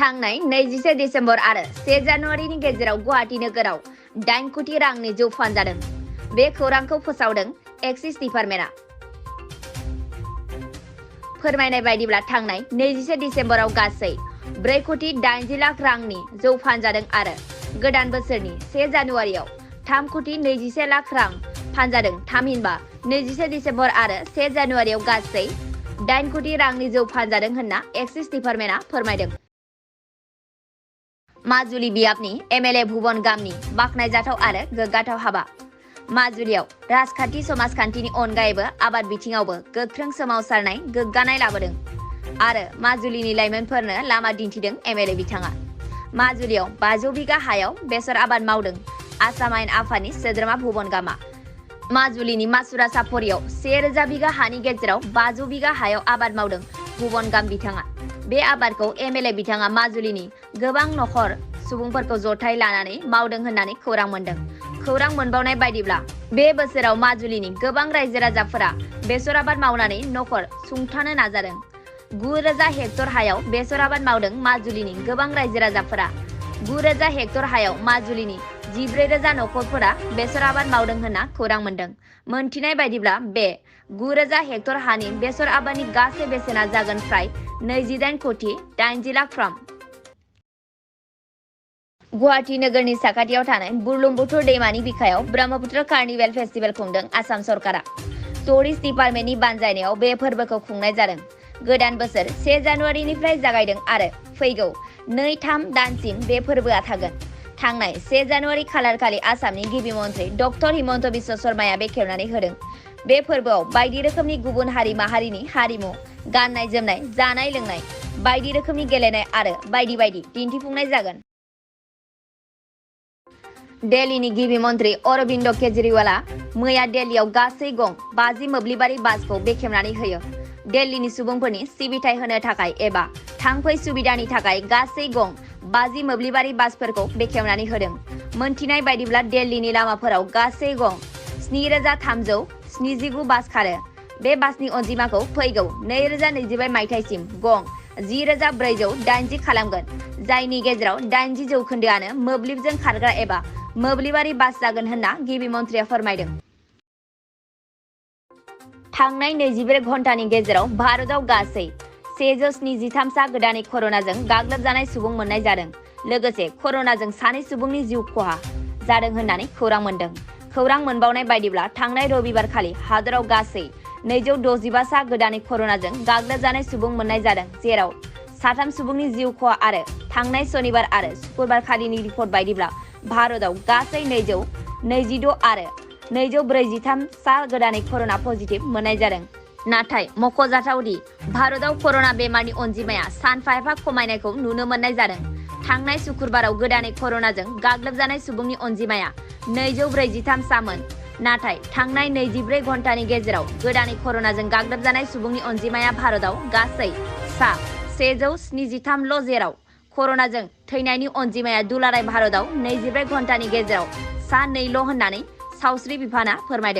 थांनाय 21 डिसेम्बर आरो 1 जानुवारिनि गेजेराव गुवाहाटी नोगोराव 8 कोटी रांनि जौ फानजादों। बे खौरांखौ फोसावदों एक्साइज डिपार्टमेन्टआ। फोरमायनाय बायदिब्ला थांनाय 21 डिसेम्बराव गासै 4 कोटी 80 लाख रांनि जौ फानजादों आरो गोदान बोसोरनि 1 जानुवारियाव 3 कोटी 21 लाख रां फानजादों। थामहिनबा 21 डिसेम्बर आरो 1 जानुवारियाव गासै 8 कोटी रांनि जौ फानजादों होनना एक्साइज डिपार्टमेन्टआ फोरमायदों। माजुलि बियाबनि एमएलए भुवन गामनि बाखनायजाथाव आरो गोग्गाथाव हाबा। माजुलियाव राजखान्थि समाजखान्थिनि अनगायैबो आबाद बिथिङावबो गोख्रों सोमावसारनाय गोग्गानाय लाबोदों आरो माजुलिनि लाइमोनफोरनो लामा दिन्थिदों एमएलए बिथाङा। माजुलियाव 500 बिगा हायाव बेसर आबाद मावदों आसाम आयेन आफादनि सोद्रोमा भुवन गामा। माजुलिनि मासुरा सापरियाव 1000 बिगा हानि गेजेराव 500 बिगा हायाव आबाद मावदों भुवन गाम बिथाङा। बे आबादखौ एमएलए बिथाङा माजुलिनि गोबां नखर सुबुंफोरखौ जथाय लानानै मावदों होननानै खौरां मोनदों। खौरां मोनबावनाय बायदिब्ला बे बोसोराव माजुलिनि गोबां रायजो राजाफोरा बेसर आबाद मावनानै नखर सुंथानो नाजादों। 9000 हेक्टर हायाव बेसर आबाद मावदों माजुलिनि गोबां रायजो राजाफोरा। 9000 हेक्टर हायाव माजुलिनि 14000 नखरफोरा बेसर आबाद मावदों होनना खौरां मोनदों। मोनथिनाय बायदिब्ला बे 9000 हेक्टर हानि बेसर आबादनि गासै बेसेना जागोन फ्राय 28 कोटी 80 लाख रां। गुवाहाटी नोगोरनि साखाथियाव थानाय बुरलुंबुथुर दैमानि बिखायाव ब्रह्मपुत्र कार्निभेल फेस्टिभेल खुंदों आसाम सरकारा। टुरिस्ट डिपार्टमेन्टनि बानजायनायाव बे फोरबोखौ खुंनाय जादों। गोदान बोसोर 1 जानुवारिनिफ्राय जागायदों आरो फैगौ 2-3 दानसिम बे फोरबोआ थागोन। थांनाय 1 जानुवारि खालारखालि आसामनि गिबि मन्त्रि डक्टर हिमन्त बिश्व शर्माया बेखेवनानै होदों। बे फोरबोआव बायदि रोखोमनि गुबुन हारि माहारिनि हारिमु, गाननाय जोमनाय, जानाय लोंनाय, बायदि रोखोमनि गेलेनाय आरो बायदि बायदि दिन्थिफुंनाय जागोन। दिल्लीनि गिबि मन्त्रि अरबिन्द केजरीवालआ मैया दिल्लीयाव गासै गं 50 मोब्लिबारि बासखौ बेखेवनानै होयो। दिल्लीनि सुबुंफोरनि सिबिथाय होनो थाखाय एबा थांफै सुबिदानि थाखाय गासै गं 50 मोब्लिबारि बासफोरखौ बेखेवनानै होदों। मोनथिनाय बायदिब्ला दिल्लीनि लामाफोराव गासै गं 7379 बास खारो। बे बासनि अनजिमाखौ फैगौ 2025 मायथाइसिम गं 10480 खालामगोन, जायनि गेजेराव 80 जौखोन्दोआनो मोब्लिबजों खारग्रा एबा मोब्लिबारि बास जागोन होनना गिबि मन्थ्रिया फोरमायदों। थांनाय 24 घन्टानि गेजेराव भारतआव गासै 173 सा गोदानै कर'नाजों गाग्लोबजानाय सुबुं मोननाय जादों। लोगोसे कर'नाजों 2 सुबुंनि जिउ खहा जादों होननानै खौरां मोनदों। खौरां मोनबावनाय बायदिब्ला थांनाय रबिबारखालि हादराव गासै 265 सा गोदानै कर'नाजों गाग्लोबजानाय सुबुं मोननाय जादों, जेराव 3 सुबुंनि जिउ खहा आरो थांनाय सनिबार आरो शुक्रबारखालिनि रिपर्ट बायदिब्ला भारतआव गासै 226 आरो 243 सा गोदानै कर'ना पजिटिभ मोननाय जादों। नाथाय मख'जाथावदि भारतआव कर'ना बेमारनि अनजिमाया सानफा एफा खमायनायखौ नुनो मोननाय जादों। थांनाय शुक्रबाराव गोदानै कर'नाजों गाग्लोबजानाय सुबुंनि अनजिमाया 243 सामोन। नाथाय थांनाय 24 घन्टानि गेजेराव गोदानै कर'नाजों गाग्लोबजानाय सुबुंनि अनजिमाया भारतआव गासै 173ल', जेराव कर'नाजों थैनायनि अनजिमाया दुलाराय भारतआव 24 घन्टानि गेजेराव 2 होननानै सावस्रि बिफाना फोरमायदों।